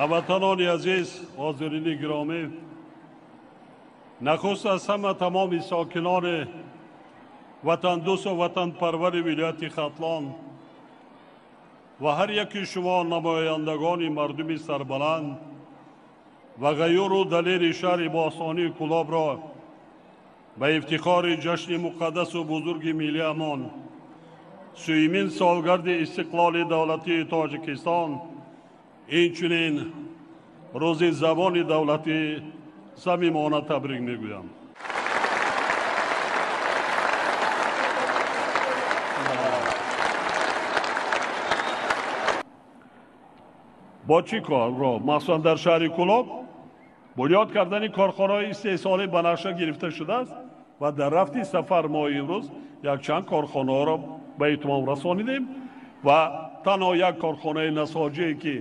Ҳамватанони азиз, ҳозирини гиромӣ, нахуст аз ҳама тамоми сокинони ватандӯсту ватанпарвари вилояти Хатлон ва ҳар яки шумо намояндагони мардуми сарбаланд ва ғайюру далери шаҳри бостонии Кӯлобро ба ифтихори ҷашни муқаддасу бузурги миллиамон, сююмин солгарди истиқлоли давлатии Тоҷикистон, инчунин рӯзи забони давлатӣ самимона табрик мегӯям. Бо чӣ корро махсусан дар шаҳри Кӯлоб бунёд кардани корхонаҳои истеҳсолӣ ба нақша гирифта шудааст ва дар рафти сафар мо имрӯз якчанд корхонаҳоро ба итмом расонидем ва танҳо як корхонаи насоҷие ки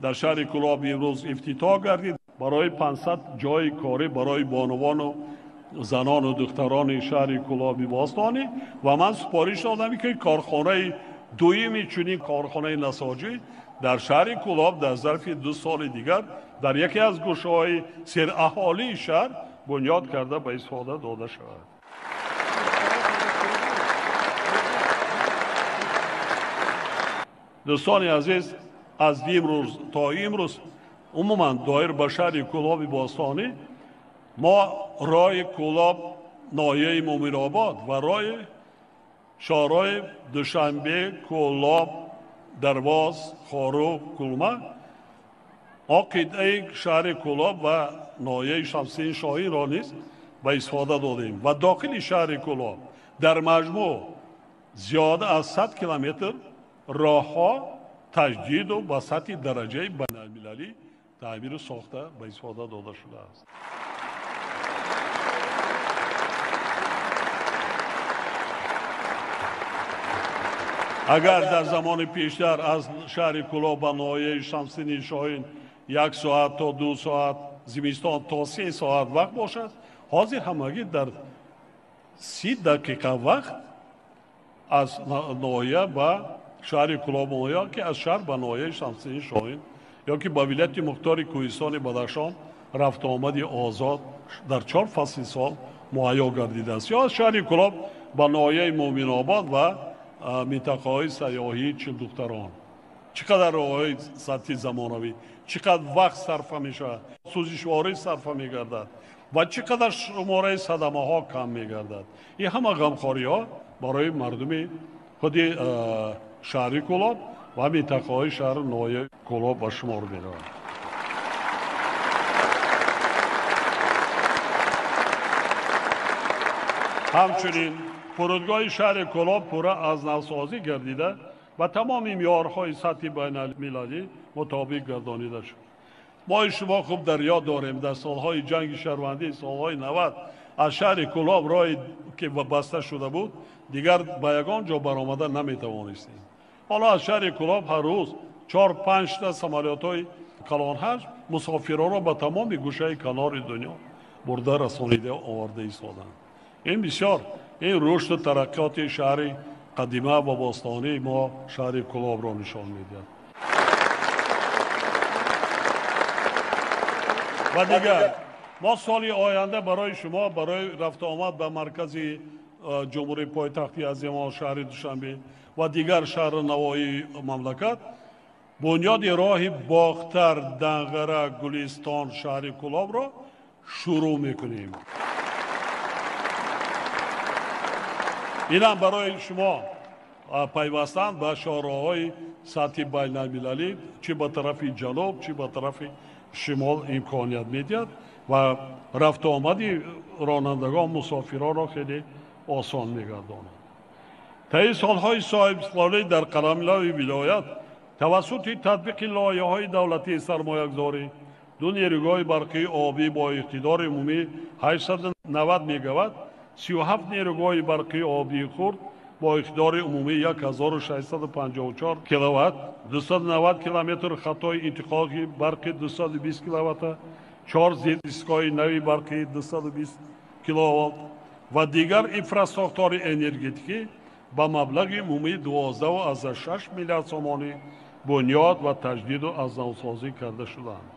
дар шаҳри Кӯлоб имрӯз ифтитоҳ гардид, барои 500 ҷойи корӣ барои бонувану занону духтарони шаҳри Кӯлоби бостонӣ ва ман супориш додам, ки корхонаи дуюми чунин корхонаи насоҷӣ дар шаҳри Кӯлоб дар зарфи 2 соли дигар дар яке аз гӯшаҳои сераҳолии шаҳр бунёд карда ба истифода дода шавад. Дӯстони азиз, аз имрӯз то имрӯз умуман доир ба шаҳри Кӯлоби бостонӣ мо роҳи Кӯлоб ноҳияи Мӯминобод ва роҳи шоҳроҳи Душанбе, Кӯлоб, Дарвоз, Хоруғ, Кулма мо қитъаи шаҳри Кӯлоб ва ноҳияи Шамсиддин Шоҳинро низ ба истифода додем ва дохили шаҳри Кӯлоб дар маҷмӯъ зиёда аз 100 километр роҳҳо таҷдиду ба сатҳи дараҷаи байналмилалӣ таъмиру сохта ба истифода дода шудааст. Агар дар замони пештар аз шаҳри Кӯлоб ба ноҳияи Шамсиддини Шоҳин 1 соат то 2 соат, зимистон то 3 соат вақт бошад, ҳозир ҳамагӣ дар 30 дақиқа вақт аз ноҳия ба шаҳри Кӯлоб ё ки аз шаҳр ба ноҳияи Шамсиддини Шоҳин ё ки ба вилояти мухтори Кӯҳистони Бадахшон рафтуомади озод дар 4 фасли сол муҳайё гардидааст, ё аз шаҳри Кӯлоб ба ноҳияи Мӯминобод ва минтақаҳои сайёҳии Чилдухтарон. Чӣ қадар роҳҳои сатҳи замонавӣ, чӣ қадр вақт сарфа мешавад, сӯзишворӣ сарфа мегардад ва чӣ қадар шумораи садамаҳо кам мегардад. Ин ҳама ғамхориҳо барои мардуми худи шаҳри Кӯлоб ва минтақаҳои шаҳру ноҳияи Кӯлоб ба шумор меравад. Ҳамчунин фурудгоҳи шаҳри Кӯлоб пурра аз навсозӣ гардида ва тамоми меъёрҳои сатҳи байналмилалӣ мутобиқ гардонида шуд. Мо шумо хуб дар ёд дорем, дар солҳои ҷанги шаҳрвандӣ, солҳои 90 аз шаҳри Кӯлоб роҳе ки баста шуда буд, дигар ба ягон ҷо баромада наметавонистем. Ҳоло аз шаҳри Кӯлоб ҳар рӯз 4-5 та самолётҳои калонҳаҷм мусофиронро ба тамоми гӯшаи канори дунё бурда расонида оварда истоданд. Ин бисёр ин рушду тараққиёти шаҳри қадима ва бостонии мо шаҳри Кӯлобро нишон медиҳад. Ва дигар мо соли оянда барои шумо барои рафтуомад ба маркази ҷумҳурии пойтахти азимо шаҳри Душанбе ва дигар шаҳру навоҳии мамлакат бунёди роҳи Бохтар, Данғара, Гулистон, шаҳри Кӯлобро шурӯъ мекунем. Инам барои шумо пайвастан ба шоҳроҳҳои сатҳи байналмилалӣ чӣ ба тарафи ҷануб, чӣ ба тарафи шимол имконият медиҳад ва рафтуомади ронандагон мусофиронро хеле осон мегардонад. Таи солҳои соҳибистиқлолӣ дар қаламрави вилоят тавассути татбиқи лоиҳаҳои давлатии сармоягузорӣ ду нерӯгоҳи барқии обӣ бо иқтидори умумии 890 мегаватт, 37 нерӯгоҳи барқии обии хурд бо иқтидори умумии 1654 киловатт, 290 километр хатои интиқоли барқи 220 киловатта, 4 зеристгоҳи нави барқии 220 киловолт ва дигар инфрасохтори энергетикӣ ба маблағи умумии 12,6 миллиард сомонӣ бунёд ва таҷдиду аз навсозӣ карда шуданд.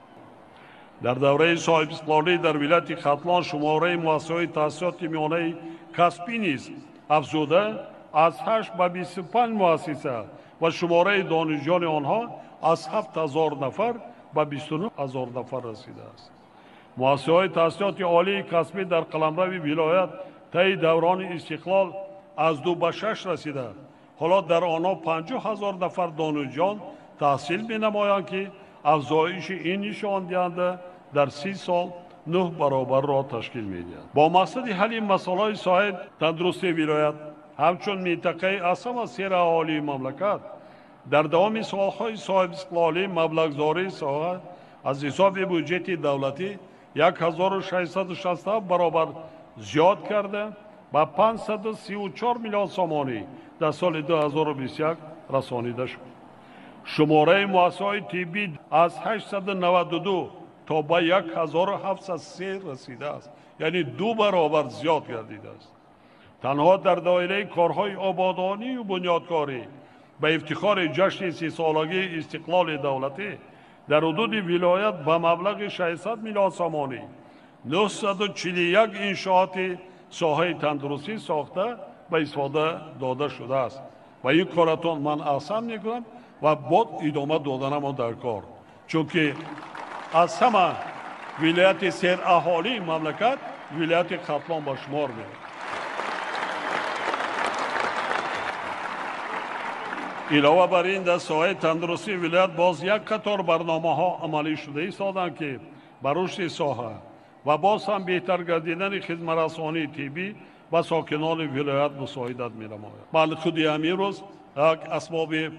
Дар давраи соҳибистиқлолӣ дар вилояти Хатлон шумораи муассисаҳои таҳсилоти миёнаи касбӣ низ афзуда аз 8 ба 25 муассиса ва шумораи донишҷӯёни онҳо аз 7000 нафар ба 29000 нафар расидааст. Муассисаҳои таҳсилоти олии касбӣ дар қаламрави вилоят таи даврони истиқлол аз 2 ба 6 расида, ҳоло дар онҳо 50000 нафар донишҷӯён таҳсил менамоянд, ки афзоиши ин нишондиҳанда дар 30 сол 9 баробарро ташкил медиҳад. Бо мақсади ҳалли масъалаҳои соҳаи тандурустии вилоят ҳамчун минтақаи аз ҳама сераҳолии мамлакат дар давоми солҳои соҳибистиқлолӣ маблағгузории соҳа аз ҳисоби буҷети давлатӣ 1667 баробар зиёд карда ба 534 миллион сомонӣ дар соли 2021 расонида шуд. Шумораи муассисаҳои тиббӣ аз 892 то ба 1703 расидааст, яъне 2 баробар зиёд гардидааст. Танҳо дар доираи корҳои ободонию бунёдкорӣ ба ифтихори ҷашни 30-солагии истиқлоли давлатӣ дар ҳудуди вилоят ба маблағи 600 миллион сомонӣ 941 иншооти соҳаи тандурустӣ сохта ба истифода дода шудааст. Ва ин коратон ман аҳсан мекунам ва бод идома доданамон дар кор, чунки аз ҳама вилояти сераҳолии мамлакат вилояти Хатлон ба шумор меравад. Илова бар ин дар соҳаи тандурустии вилоят боз як қатор барномаҳо амалӣ шуда истоданд, ки ба рушди соҳа ва боз ҳам беҳтар гардидани хизматрасонии тиббӣ ба сокинони вилоят мусоидат менамояд. Бал худи ҳамин рӯз як асбоби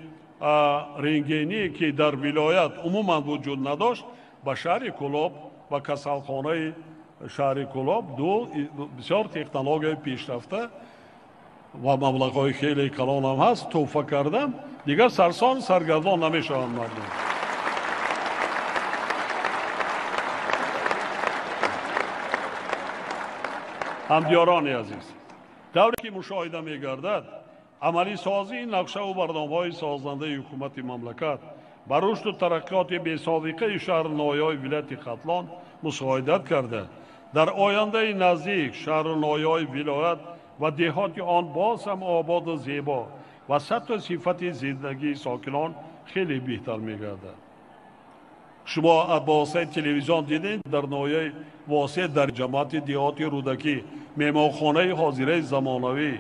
рентгенӣ, ки дар вилоят умуман вуҷуд надошт, ба шаҳри Кӯлоб ва касалхонаи шаҳри Кӯлоб ду бисёр технологияи пешрафта ва маблағҳои хеле калон ҳам ҳаст тӯҳфа кардам, дигар сарсон саргардон намешаванд мардум. Ҳамдиёрони азиз, тавре ки мушоҳида мегардад, амалисозии нақшаву барномаҳои созандаи ҳукумати мамлакат ба рушду тараққиёти бесобиқаи шаҳру ноҳияҳои вилояти Хатлон мусоидат карда, дар ояндаи наздик шаҳру ноҳияҳои вилоят ва деҳоти он боз ҳам ободу зебо ва сатҳу сифати зиндагии сокинон хеле беҳтар мегардад. Шумо ба воситаи телевизион дидед, дар ноҳияи Восеъ дар ҷамоати деҳоти Рӯдакӣ меҳмонхонаи ҳозираи замонавӣ,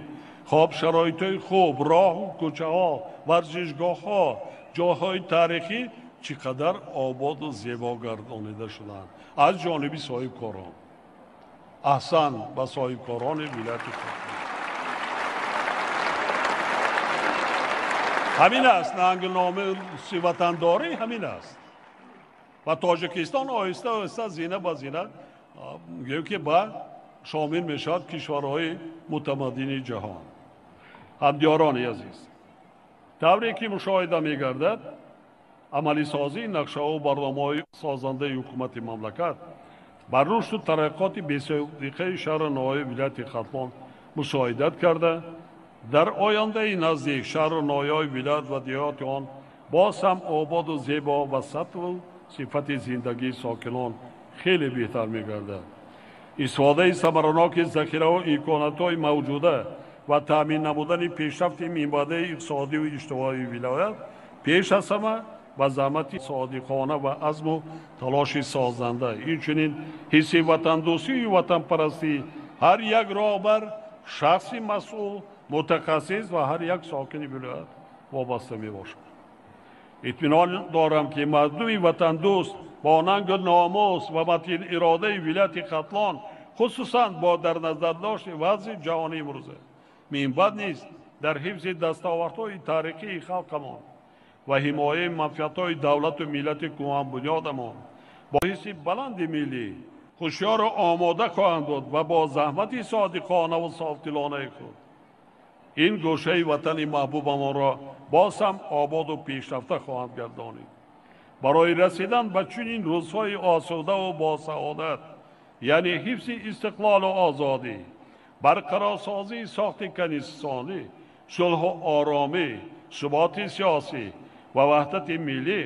хоб шароитҳои хуб, роҳу кӯчаҳо, варзишгоҳҳо, ҷойҳои таърихӣ чӣ қадар ободу зебо гардонида шуданд аз ҷониби соҳибкорон. Аҳсан ба соҳибкорони вилояти Хатлон. Ҳамин аст нангномуси ватандорӣ, ҳамин аст. Ва Тоҷикистон оҳиста оҳиста зина ба зина гӯё ки ба шомил мешавад кишварҳои мутамаддини ҷаҳон. Ҳамдиёрони азиз, тавре ки мушоҳида мегардад, амалисозии нақшаҳову барномаҳои созандаи ҳукумати мамлакат ба рушду тараққиёти бесобиқаи шаҳру ноҳияи вилояти Хатлон мусоидат карда, дар ояндаи наздик шаҳру ноҳияҳои вилоят ва деҳоти он боз ҳам ободу зебо ва сатҳу сифати зиндагии сокинон хеле беҳтар мегардад. Истифодаи самараноки захираву имкониятҳои мавҷуда ва таъмин намудани пешрафти минбаъдаи иқтисодиву иҷтимоии вилоят пеш аз ҳама ба заҳмати содиқона ва азму талоши созанда, инчунин ҳисси ватандӯстию ватанпарастӣ ҳар як роҳбар, шахси масъул, мутахассис ва ҳар як сокини вилоят вобаста мебошад. Итминон дорам, ки мардуми ватандӯст бо нангу номус ва матин иродаи вилояти Хатлон, хусусан бо дар назардошти вазъи ҷаҳони имрӯза, минбаъд низ дар ҳифзи дастовардҳои таърихии халқамон ва ҳимояи манфиатҳои давлату миллати кӯҳанбунёдамон бо ҳисси баланди миллӣ ҳушёру омода хоҳанд буд ва бо заҳмати содиқонаву софдилонаи худ ин гӯшаи ватани маҳбубамонро боз ҳам ободу пешрафта хоҳанд гардонид. Барои расидан ба чунин рӯзҳои осудаву босаодат, яъне ҳифзи истиқлолу озодӣ, барқарорсозии сохти конститутсионӣ, сулҳу оромӣ, суботи сиёсӣ Ва ваҳдати миллӣ,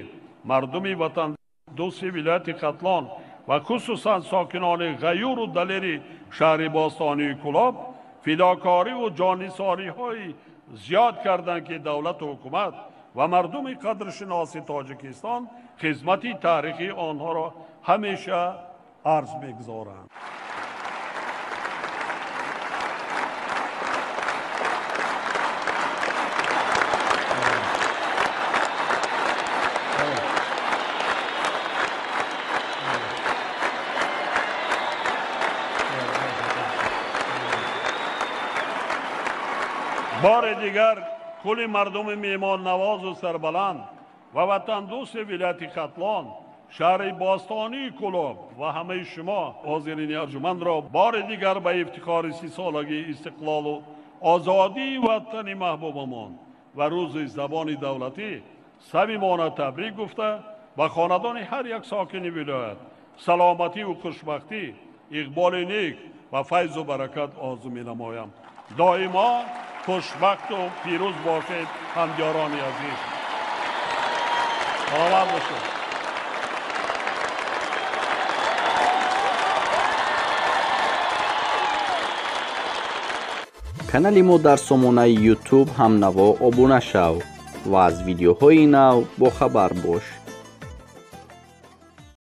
мардуми ватандӯсти вилояти Хатлон ва хусусан сокинони ғаюру далери шаҳри бостонии Кӯлоб фидокориву ҷоннисориҳои зиёд карданд, ки давлату ҳукумат ва мардуми қадршиноси Тоҷикистон хизмати таърихии онҳоро ҳамеша арз мегузоранд. Бори дигар кулли мардуми меҳмоннавозу сарбаланд ва ватандӯсти вилояти Хатлон, шаҳри бостонии Кӯлоб ва ҳамаи шумо ҳозирини арҷумандро бори дигар ба ифтихори 30-солагии истиқлолу озодии ватани маҳбубамон ва рӯзи забони давлатӣ самимона табрик гуфта, ба хонадони ҳар як сокини вилоят саломативу хушбахтӣ, иқболи нек ва файзу баракат орзу менамоям. Доимо хушбахту пирӯз бошед, ҳамдиёрони азиз. Саломат бошед. Канали мо дар сомонаи YouTube ҳамнаво обуна шав ва аз видеоҳои нав бохабар бош.